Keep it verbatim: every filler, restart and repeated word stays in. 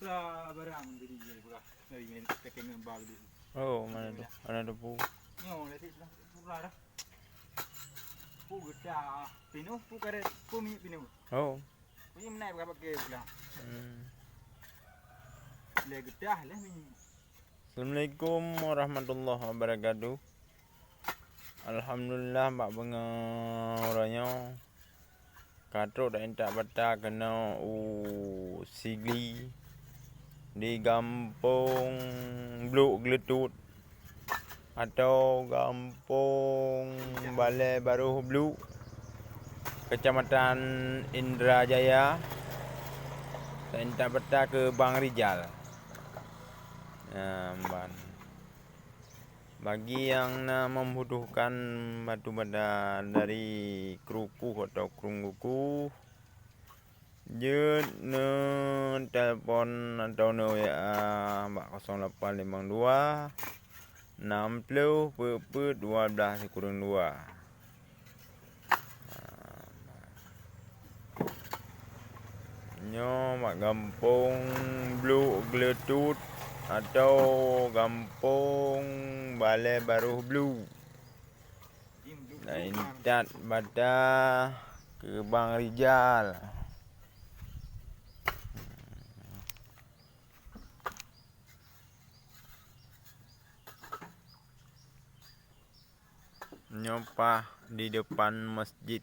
Pula barang dari dia pula. Dari main second hand bar dia. Oh, mana tu? Mana tu pu? Nyo, dari pula dah. Pu geudah pinuh, pu karet, pu minyeuk pinuh. Oh. Pu minyeuk meunai pakai pula. Hmm. Lé geudah lé minyeuk. Assalamualaikum warahmatullahi wabarakatuh. Alhamdulillah, bak beungoh uroe nyoe ka trok taintat bata keunoe u Sigli di Gampông Blok Geuleutut atau Gampông Balai Baroh Blok, Kecamatan Indrajaya, taintat bata keu Bang Rijal. Nyan ban. Bagi nyang na membutuhkan batu bata dari Kruku atau Krungkuku, jeuet neutelepon atau neu-W A bak kosong lapan limong dua, enam ploh peuet peuet dua blaih sikureueng dua. Nyoe mak gampông Blok Geuleutut atau gampông Balai Baroh Blok. Taintat bata keu Bang Rijal. Nyoe pah di depan Masjid